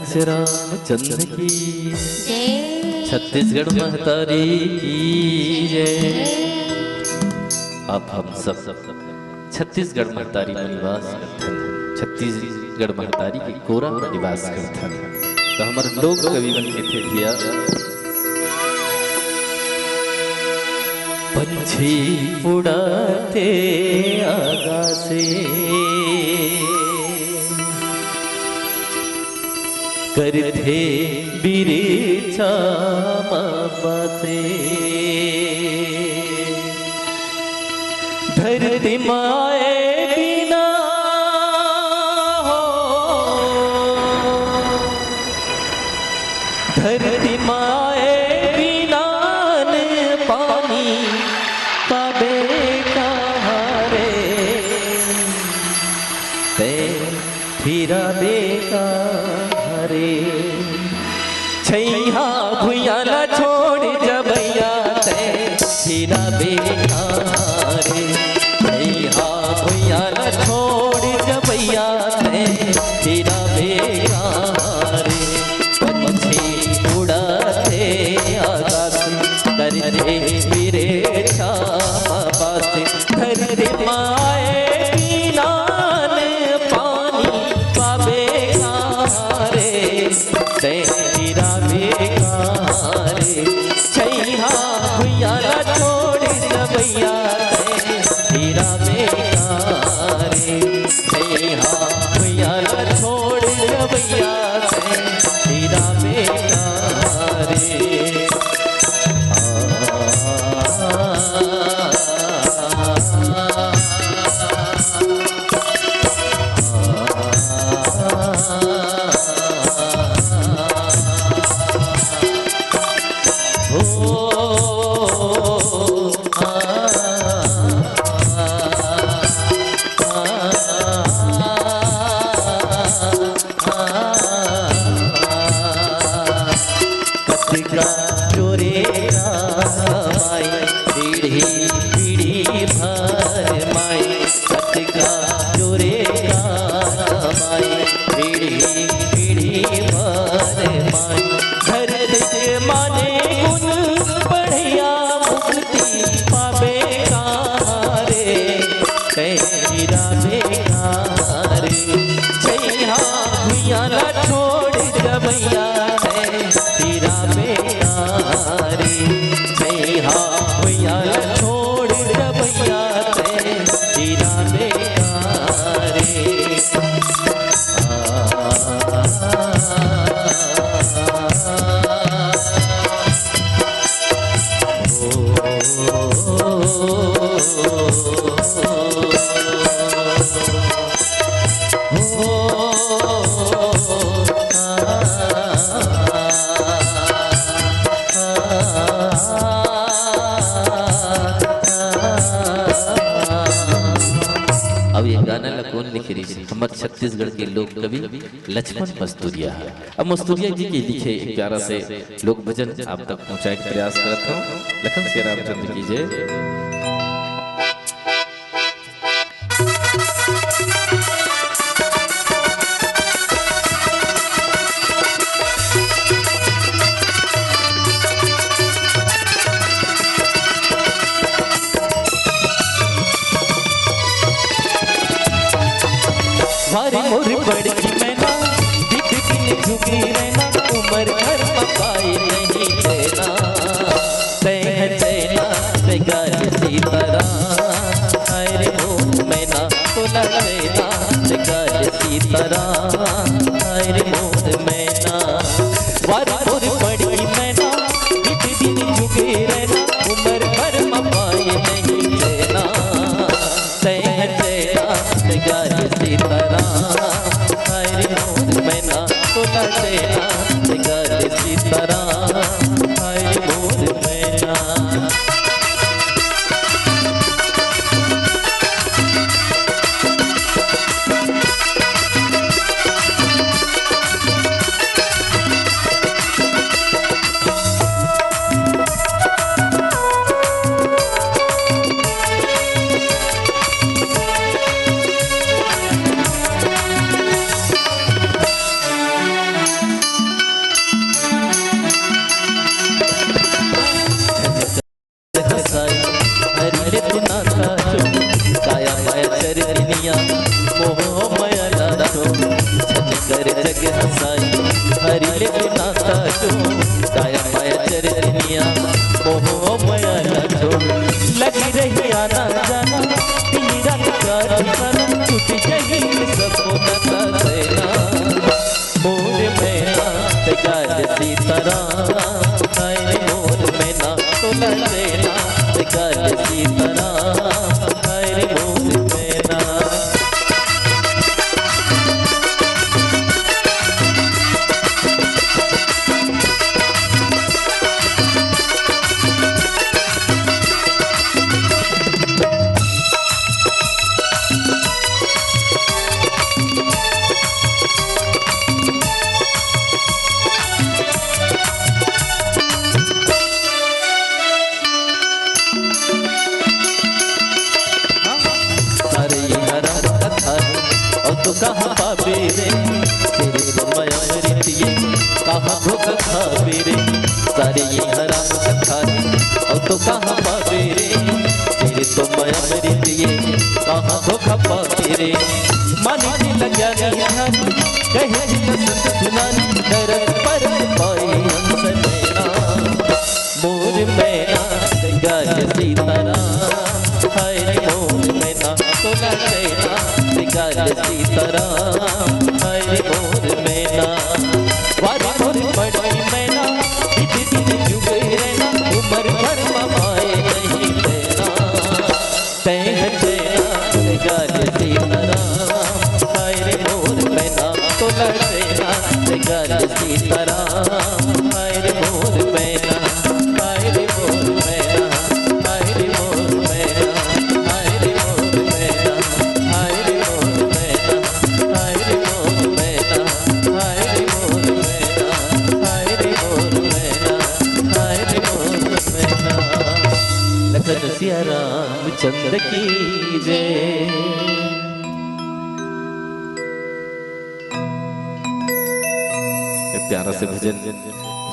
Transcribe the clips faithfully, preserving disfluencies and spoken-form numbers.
रामचंद्र की जय। छत्तीसगढ़ महतारी की जय। आप हम सब छत्तीसगढ़ महतारी म निवास करथन, छत्तीसगढ़ महतारी के कोरा म निवास करथन। त हमर लोक कवि मन कथे भैया, पंछी उड़ाथे आकाशे, करथे बिरेछा म बासे। धरती माए बिना हो, धरती माए बिना न पानी पाबे कहाँ रे। तैं फिराबे कहाँ रे। छैहा भुइयां ला छोड़ जबैया तैं फिराबे कहाँ रे। छैहा भुइयां ला छोड़ जबैया तैं फिराबे कहाँ रे। पंछी उड़ाथे आकाश करथे बिरेछा म बासे। धरती माए बिना न पानी पाबे कहाँ रे। तैं फिराबे कहाँ रे। छैहा भुइयां ला छोड़ जबैया तैं फिराबे कहाँ रे। छैहा भुइयां ला छोड़ जबैया तैं फिराबे कहाँ रे। कतका जोरे कमाई पीढ़ी पीढ़ी भर माई, कतका जोरे कमाई पीढ़ी पीढ़ी भर माई। धरती के माने गुण बढ़िया मुक्ति पाबे कहाँ रे। तैं फिराबे कहाँ रे। छैहा भुइयां ला छोड़ जबैया तैं फिराबे कहाँ रे। छैहा भुइयां ला छोड़ जबैया तैं फिराबे कहाँ रे। अब ये गाना ला कोन लिखे रिहिस? हमर छत्तीसगढ़ के लोक कवि लक्ष्मण मस्तुरिया ह। अब मस्तुरिया जी के लिखे एक प्यारा से लोक भजन आप तक पहुंचाए के प्रयास करत हूँ। लखन सिया रामचंद्र की जय। वारी मोर बड़की मैना, बिकटिन झुकी रहना, उमर घर म पाई नहीं रहना। तैं है चैना, तैं गाल सीताराम, हाय रे मोर मैना, तोला चैना, तैं गाल सीताराम, हाय रे मोर मैना। वारी मोर बड़की मैना, बिकटिन झुकी रहना, उमर घर म पाई नहीं रहना। तैं है चैना, तैं गाल सीताराम, हाय रे मोर मैना, तोला चैना, तैं गाल सीताराम, हाय रे मोर मैना। कहाँ धोखा खाबे रे, सारे ये हराम कथा रे, अउ तो कहाँ पाबे रे, तेरे तो मैं अमृत ये, कहाँ धोखा पाबे रे। मानी जी लग्या नी ध्यान, कहे जी न संत सुनान, दरद परत पाए अंस नैना। मोर मैना, गाल सीताराम, हाय रे मोर मैना, तोला चैना, गाल सीताराम, हाय रे मोर मैना। वारे मोर बड़ी मैना, बीती बीती जुग रैना, उमर भर मा पाए नहीं चैना। तैं ह चैना, गाल सीताराम, हाय रे मोर मैना, तोला चैना, गाल सीताराम, हाय रे मोर मैना, हाय रे मोर मैना, हाय रे मोर मैना, हाय रे मोर मैना, हाय रे मोर मैना, हाय रे मोर मैना, हाय रे मोर मैना, हाय रे मोर मैना, हाय रे मोर मैना। लखन सिया रामचंद्र की जय। ये प्यारा से भजन,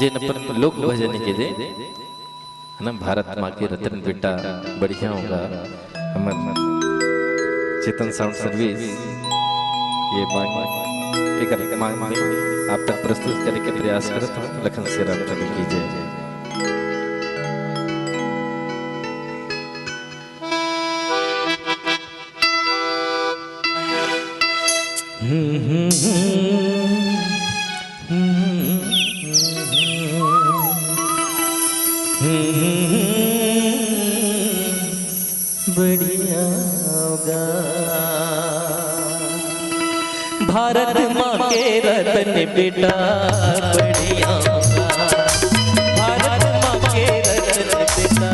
जेन अपन लोक भजन के दे, है ना, भारत माँ के रतन बेटा, बढ़िया होगा। हमर चेतन साउंड सर्विस ये मांग, एकर मांग में आप तक प्रस्तुत करे के प्रयास करत हूँ। लखन सिया रामचंद्र की जय। बढ़िया होगा। भारत माँ के रतन बेटा बढ़िया होगा। भारत माँ के रतन बेटा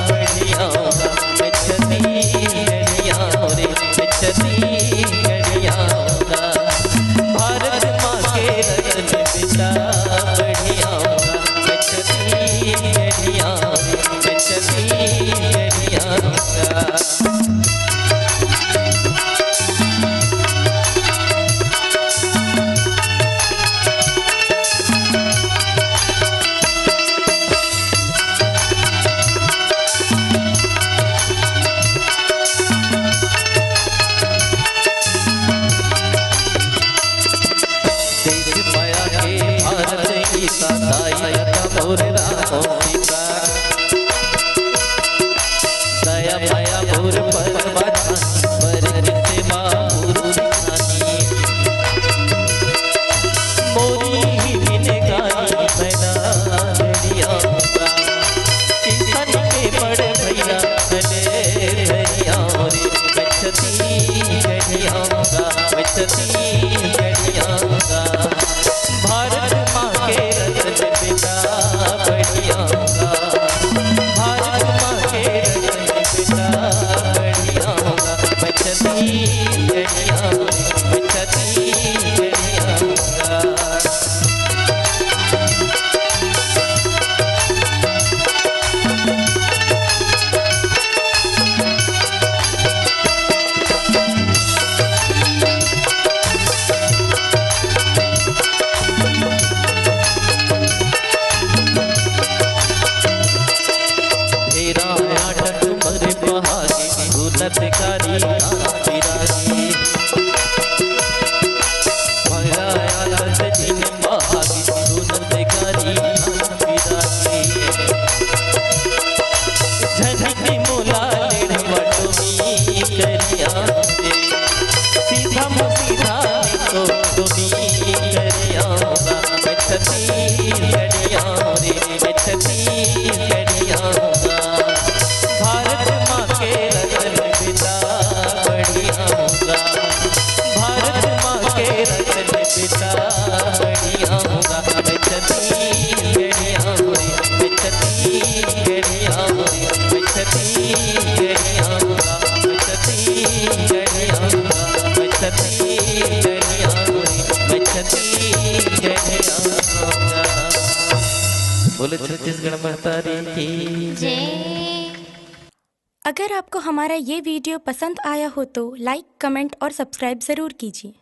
बढ़िया होगा। मैं छत्तीसगढ़िया रे, मैं छत्तीसगढ़िया होगा। भारत माँ के रतन बेटा बढ़िया होगा। मैं छत्तीसगढ़िया रे, मैं छत्तीसगढ़िया होगा। देश माया के भारत गीता, दाई लता मोर रामो सीता। दया माया मोर परमात्मा, पर सेवा मोर दिखानी। मोरी ही बिन गाई मैं ना दरिया होगा। किसन के बड़ भैया भले दरिया रे, मैं छत्तीसगढ़िया होगा, मैं छत्तीसगढ़िया होगा। भारत माँ के रतन बेटा बढ़िया होगा। भारत माँ के रतन बेटा बढ़िया होगा। मैं छत्तीसगढ़िया, मैं छत्तीसगढ़िया होगा। भेरा आटक मर पहागी, गुणत कारी नाम विरागी। भैरा आटक जिन पहागी, गुणत कारी नाम विरागी। झनकी मोला लेढ़वा टोमी करिया रे। सीधा मुसीधा तो टोमी करिया होगा। मैं छत्तीसगढ़िया रे, मैं छत्तीसगढ़िया होगा। भारत माँ के रतन बेटा बढ़िया होगा। भारत माँ के रतन बेटा बढ़िया होगा। मैं छत्तीसगढ़िया रे, मैं छत्तीसगढ़िया रे, मैं छत्तीसगढ़िया होगा। मैं छत्तीसगढ़िया होगा। मैं छत्तीसगढ़िया रे, मैं छत्तीसगढ़िया होगा। बोले छत्तीसगढ़ महतारी की। जय। अगर आपको हमारा ये वीडियो पसंद आया हो तो लाइक, कमेंट और सब्सक्राइब ज़रूर कीजिए।